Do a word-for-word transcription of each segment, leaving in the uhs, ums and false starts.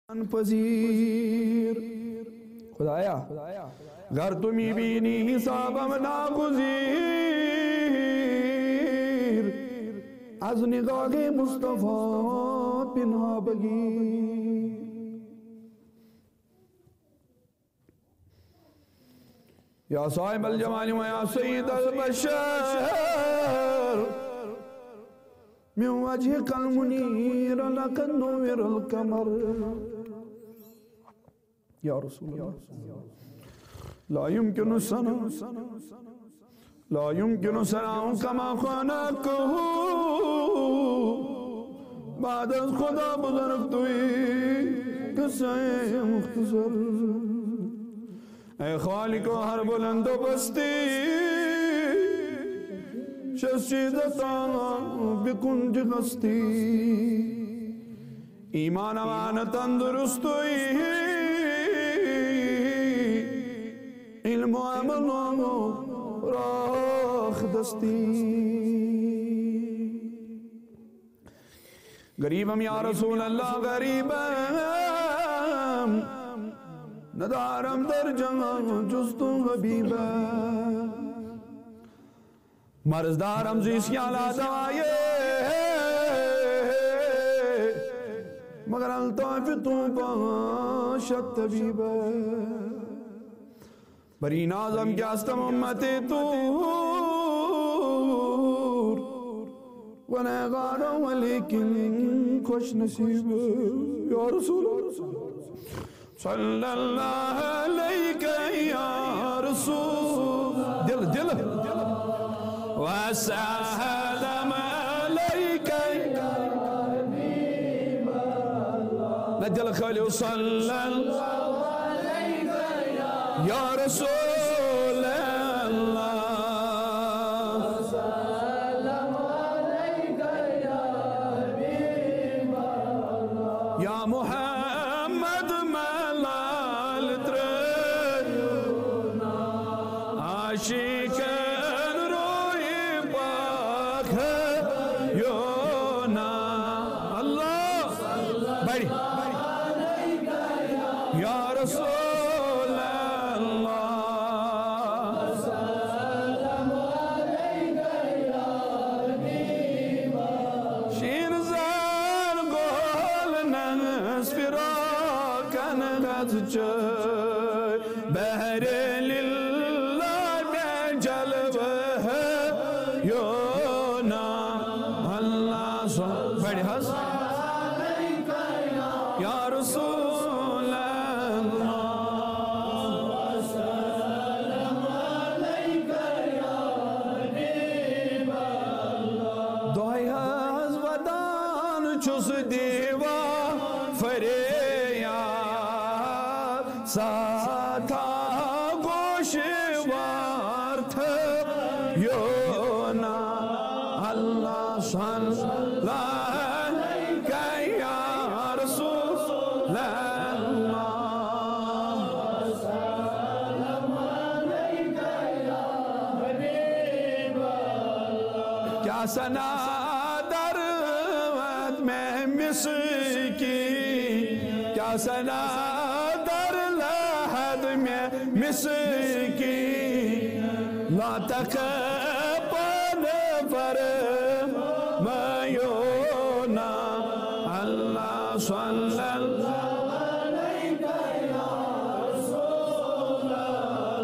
پذیر. خدایا، گر تو می‌بینی حسابم ناگزیر، از نگاه مصطفی پناه بگیر. یا صاحب الجمال و یا سید البشر، من وجهك المنير لقد نور القمر. یا رسول اللہ، لا يمكن ثناء، لا يمكن ثناء كما خلقته. بعد از خدا بزرگ توئی، قصه مختصر. اے خالق و ہر بلند و پستی، شش چیز تا بکنج ہستی. ایمان امان تندرستی، علم و عمل و راہ دستی. غریبم یا رسول اللہ، غریبم، ندارم در جہان جز تو حبیبم. مرض دارم زیس یا لا دوائے، مگر الطاف تو باشد طبیبم. بری نازم کہ ہستم امت تور، گنہگارم ولیکن خوش نصیب. یا رسول اللہ، صلی اللہ علیک یا رسول. دل، دل. وسلم علیک. نہ، دل خٲلِو. صلی اللہ یا رسول اللہ. یا محمد ملال ترٛٲیِو نا، عاشقن روی پاک ہٲیِو نا. اللہ بڑی. یا رسول اللہ. شین زار گول ننس فراقن غز چے، بہر للہ میں جلوہ یونا. اللہ سو بڑی حض. یا رسول اللہ. دۄہے حض ودان چھُس دیوان فریاد، ساتھا گوش وار تھٲیِو نا. اللہ صلی اللہ علیک یا رسول اللہ. کیا سنا در وقت میں مسکی، کیا سنا در لحد میں مسکی، لا تک پن پر میونا. اللہ صلی اللہ علیک یا رسول اللہ.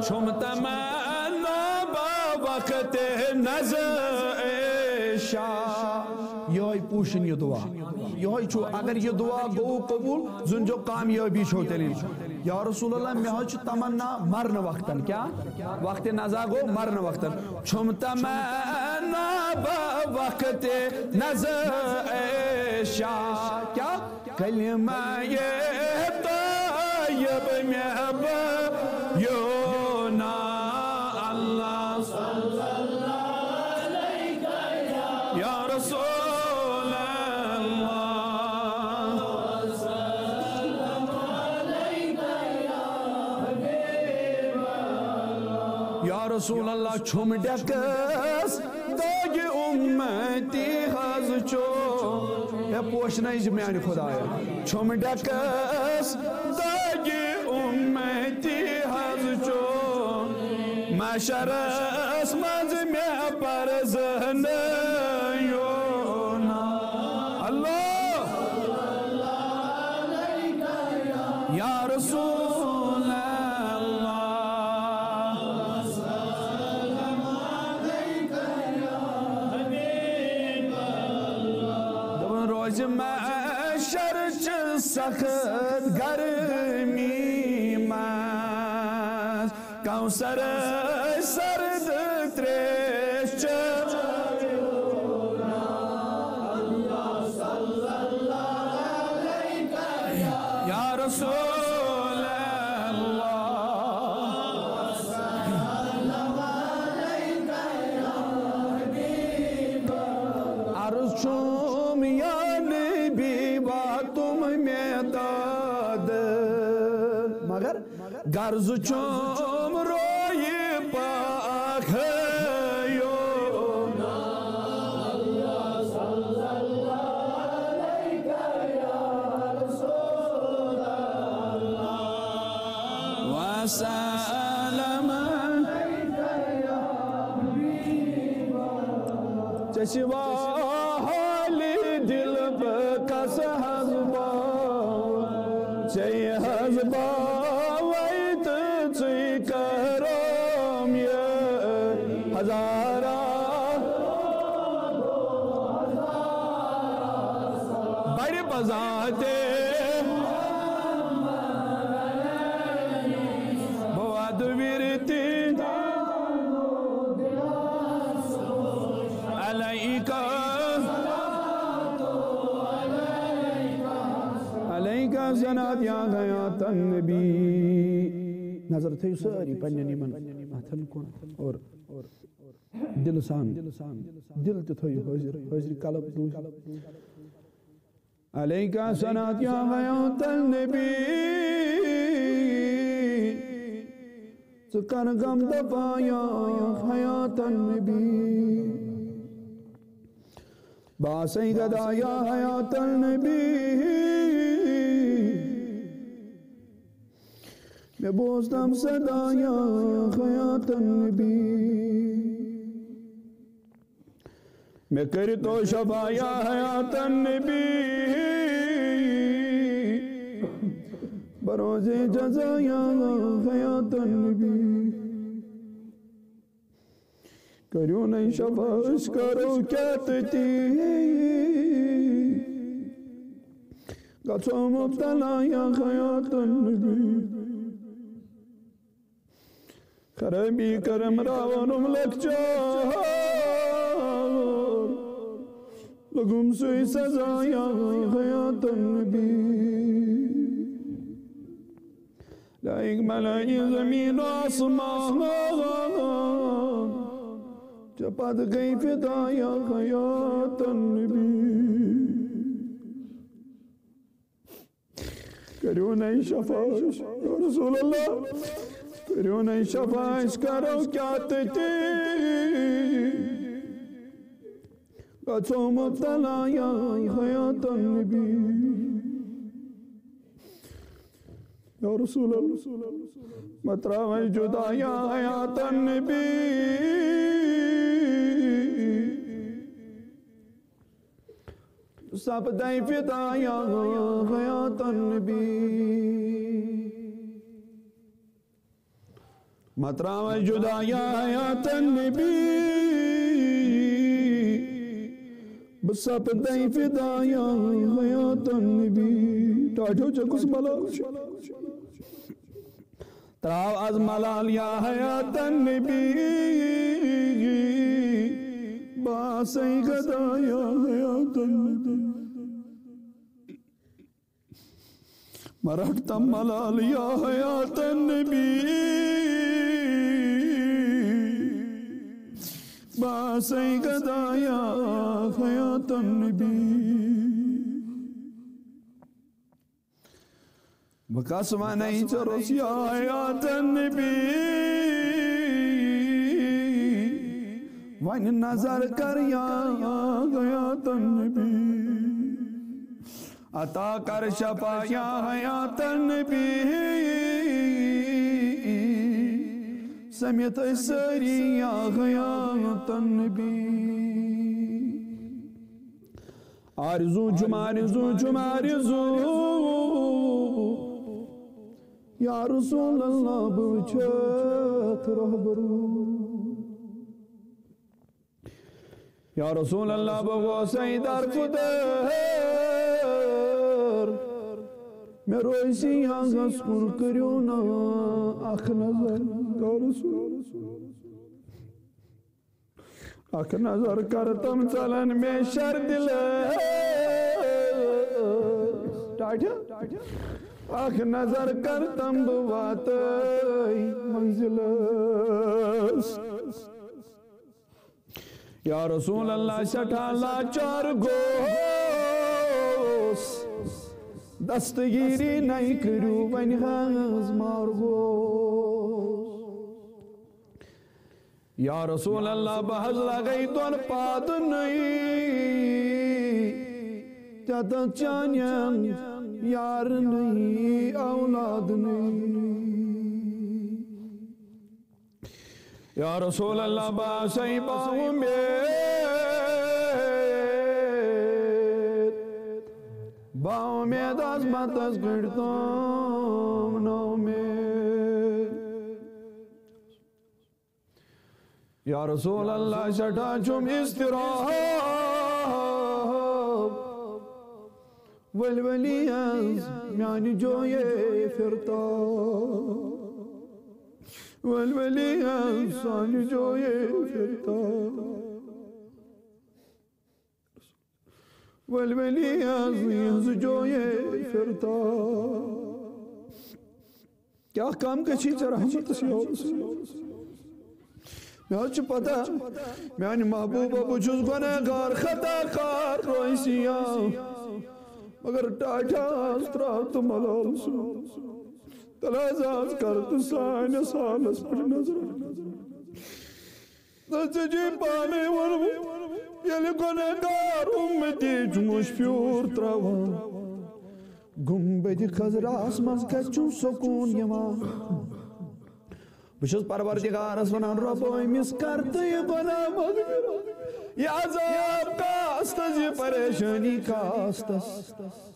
چھُم تمنا با وقت نزع عشاء. یہوے پوشن یہ دعا، یہوے چھُ، اگر یہ دعا گو قبول، زن جو کامیابی چھو تیلہِ. یا رسول اللہ، مے حض چھُ تمنا مرن وقتن، کیا؟ وقت نزع گو مرن وقتن. چھُم تمنا با وقت نزع عشاء، کیا؟ کلمہ یہ طیب میں بویونا. اللہ صلی اللہ علیک یا رسول اللہ. یا رسول اللہ، چھُم ڈیکس داگہِ امتی حض چھُ۔ اے پوشنٲیِج میانہِ خدایا، چھُم ڈیکس داگہِ امتی حض چھُ۔ محشرس منٛز مےٚ پرزنہٕ یُن۔ اللہ۔ یا رسول اللہ۔ دپان روزِ محشر چہِ سخت گرمی منٛز، کوثر سرد تریش چیوٚن۔ یا رسول اللہ۔ عرض چھُم یا نبی، واتُم مےٚ داد۔ مگر غرض چھُم رویہِ پاک ہٲیِو۔ وسلم۔ ژےٚ سوا حالِ دِل بہٕ کس حظ باو، ژے حظ باوے تہٕ ژٕے کرم یہِ ہزارا۔ بڑِ بذاتے بہٕ وَدٕ وِرتی علیکہ، علیکہ صلات یا حیات النبی۔ نظر تھٲیِو سٲری پننٮ۪ن یِمن اَتھن کُن اور دِلہٕ سان، دِل تہِ تھٲیِو حٲضِر، حٲضِر قلب روٗزِو۔ علیکہ صلات یا حیات النبی، ژٕ کر غم دفا یا حیات النبی۔ باسے گدا یا حیات النبی، مےٚ بوزنم صدا یا حیات النبی۔ مےٚ کٔرِتو شفا یا حیات النبی، بروزِ جزا یا حیات النبی۔ کٔرِو نَے شفا، أسۍ کرو کیٛاہ تٔتی، گژھو مبتلا یا حیات النبی۔ خرابی کرم راونم لکچار، لگم سوی سزا یا حیات النبی۔ لائق بنائی زمین و آسمان، چپت گئی فدا یا حیات النبی۔ کٔرِو نَے شفا، یا رسول اللہ، کٔرِو نَے شفا، أسۍ کرو کیٛاہ تٔتی، گژھو مبتلا یا حیات النبی۔ یا رسول اللہ، مہ ترٛاوَے جدا یا حیات النبی۔ سپدے فدا یا حیات النبی۔ مہ ترٛاوَے جدا یا حیات النبی۔ بہٕ سپدے فدا یا حیات النبی۔ ٹاٹھیو ژےٚ کُس ملال چھُ؟ ترٛاو از ملال یا حیات النبی، باسے گدا یا حیات النبی۔ مہ رٹ تم ملال یا حیات النبی، باسے گدا یا حیات النبی۔ بہٕ کس ونے ژےٚ روٚس یا حیات النبی۔ وۄنۍ نظر کر یا حیات النبی، عطا کر شفا یا حیات النبی، سٔمِتھ أسۍ سٲری یا حیات النبی۔ آرزو چھُم، آرزو چھُم، آرزو۔ یا رسول اللہ، بہٕ وٕچھتھ رہبرو۔ یا رسول اللہ، بہٕ گوسَے درفدر۔ مےٚ روزِ یانٛگس کُن، کٔرِو نا اکھ نظر۔ یا رسول، اکھ نظر کر تم ژلن مےٚ شر دلس۔ ٹاٹھیا۔ اکھ نظر کر تم بہٕ واتہٕ منزلس۔ یا رسول اللہ، سٮ۪ٹھاہ لاچار گوس، دستگیری نَے کٔرِو وۄنۍ حظ مار گوس۔ یا رسول اللہ، بہٕ حظ لگے دۄن پادنٕے، تتھ چانٮ۪ن یارنٕے اولادنٕے۔ یا رسول اللہ، بہٕ آسے باوُمید، باوُمید عظمتس گٔنڈتم نومید۔ یا رسول اللہ، سٮ۪ٹھاہ چھُم اضطراب، ؤلۍ ؤلۍ یَس میانہِ جویے پھرتا، ؤلۍ ؤلۍ یَس سانہِ جویے پھرتا۔ ؤلۍ ؤلۍ یَس یِہٕنٛز جویے پھرتا۔ کیٛاہ کم گژھی ژےٚ رحمتس یا رسول؟ مےٚ حظ چھُ پتہ، میانہِ محبوبہ، بہٕ چھُس گۄنہگار، خطا کار، رویسی یا، مگر ٹاٹھیا آز ترٛاو تہٕ ملال سُنٛد۔ تیٚلہِ حظ آز کر تہٕ سانِس حالس پٮ۪ٹھ نظر۔ تہٕ ژےٚ چھُے پانے ووٚنمُت، ییٚلہِ گۄنہگار اُمتی چھُ مُشفیوٗر ترٛاوان، گُنبدِ خضراہس منٛز کتہِ چھُم سکوٗن یِوان؟ بہٕ چھُس پروردگارس ونان، رۄبو، أمِس کر تہٕ یہِ گۄناہ مغفرت، یہِ عذاب کاستس، یہِ پریشٲنی کاستس۔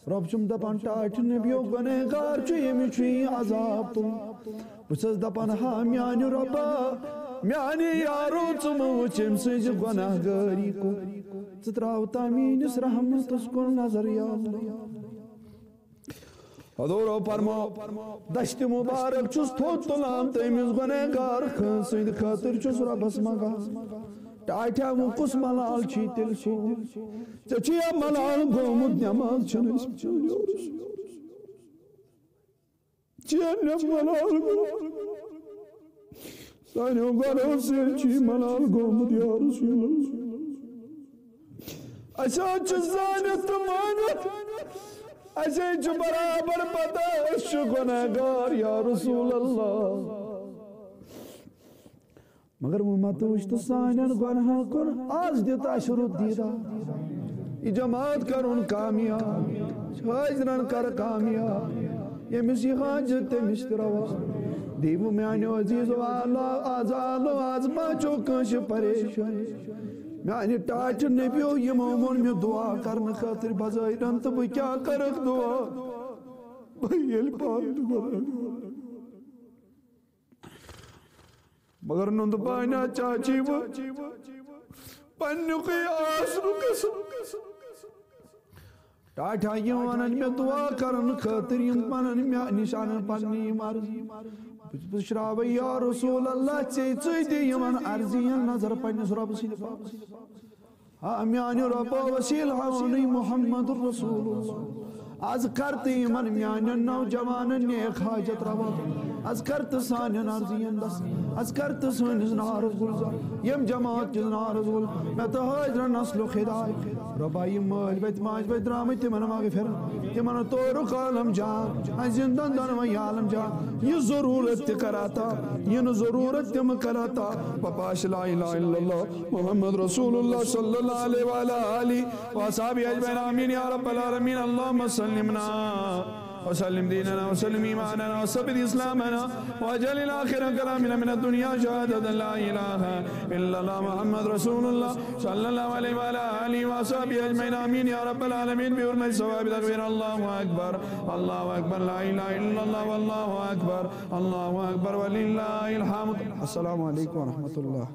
رۄب چھُم دپان، ٹاٹھہِ نبیو، گۄنہگار چھُ، ییٚمِس چھُ یہِ عذاب تُل۔ بہٕ چھُس دپان، ہا میانہِ رۄبا، میانہِ یارو، ژٕ مہٕ وٕچھ أمۍ سٕنٛزِ گۄنہگٲری کُن، ژٕ ترٛاو تا میٲنِس رحمتس کُن نظر، یا اللہ۔ حضورو فرمو، دشت مبارک چھُس تھوٚد تُلان تہٕ أمِس گۄنہگار خٲ-، سٕنٛدِ خٲطرٕ چھُس رۄبس منٛگان۔ ٹاٹھیا، وۄنۍ کُس ملال چھی تیٚلہِ سون؟ ژےٚ چھُیا ملال گوٚمُت، نٮ۪ماز چھَنہٕ أسۍ پَران؟ ژےٚ نٮ۪ماز گوٚو۔ سانیو گۄڈو سۭتۍ چھُ یہِ ملال گوٚمُت، یا رسول اللہ۔ اَسہِ حظ چھُ زٲنِتھ تہٕ مٲنِتھ، اَسہِ حظ چھُ برابر پتہ، أسۍ چھِ گۄنہگار، یا رسول اللہ۔ مگر وۄنۍ مہ تہٕ وٕچھ تہٕ سانٮ۪ن گۄنہن کُن، آز دِتھ اَسہِ رُت دیٖدار۔ یہِ جماعت کرُن کامیاب، حٲضرن کر کامیاب، ییٚمِس یہِ حاجت تٔمِس تہِ روا۔ دیٖوٕ میانیو عزیزو آلو، آز آلو، آز ما چھو کٲنٛسہِ پریشٲنی؟ میانہِ ٹاٹھہِ نبیو یِمو ووٚن مےٚ دُعا کرنہٕ خٲطرٕ بظٲہرن، تہٕ بہٕ کیٛاہ کرکھ دُعا؟ بہٕ ییٚلہِ پانہٕ تہِ گۄنہگار۔ مگر نُنٛدٕ پانیٛا چاچی بہٕ پننیُکُے آسرُک قسم۔ ٹاٹھا یِم ونن مےٚ دُعا کرن خٲطرٕ، یِم ونن مےٚ نِش انن پننی مرضی۔ بہٕ چھُس پرٛژھراوے، یا رسول اللہ، ژے ژٕے دِ یِمن عرضی ہٕنٛز نظر پننِس رۄبہٕ سٕنٛدِ پاکہٕ۔ ہا میانہِ رۄبا، وسیلہٕ ہاوانٕے محمد رسول اللہ۔ از کر تہٕ یِمن میانٮ۪ن نوجوانن نیک حاجت روا۔ از کر تہٕ سانٮ۪ن عرضین دس، از کر تہٕ سٲنِس نارس گُلزار، ییٚمہِ جماعت کِس نارس گُل، مےٚ تہٕ حٲضرن نسلُک ہدایت۔ رۄبا، یِم مٲلۍ وتہِ ماجہِ وتہِ درٛامٕتۍ، تِمن مغفرت، تِمن تورُک عالم جان، اَسہِ زِندن دۄنوَے عالم جان، یہِ ضروٗرت تہِ کر عطا، یہِ نہٕ ضروٗرت تِم کر عطا۔ بہٕ پاش لا الہ الا اللہ محمد رسول اللہ صلی اللہ علیہ وعلی آلہ وصحبہ اجمعین۔ آمین یا رب العالمین۔ اللهم سلمنا وسلم ديننا وسلم إيماننا وثبت إسلامنا واجعل آخر كلامنا من الدنيا شهادة لا إله إلا الله محمد رسول الله صلى الله عليه وعلى آله وصحبه أجمعين آمين يا رب العالمين بحرمة ثواب تكبير الله أكبر الله أكبر لا إله إلا الله والله أكبر الله أكبر ولله الحمد. السلام عليكم ورحمة الله.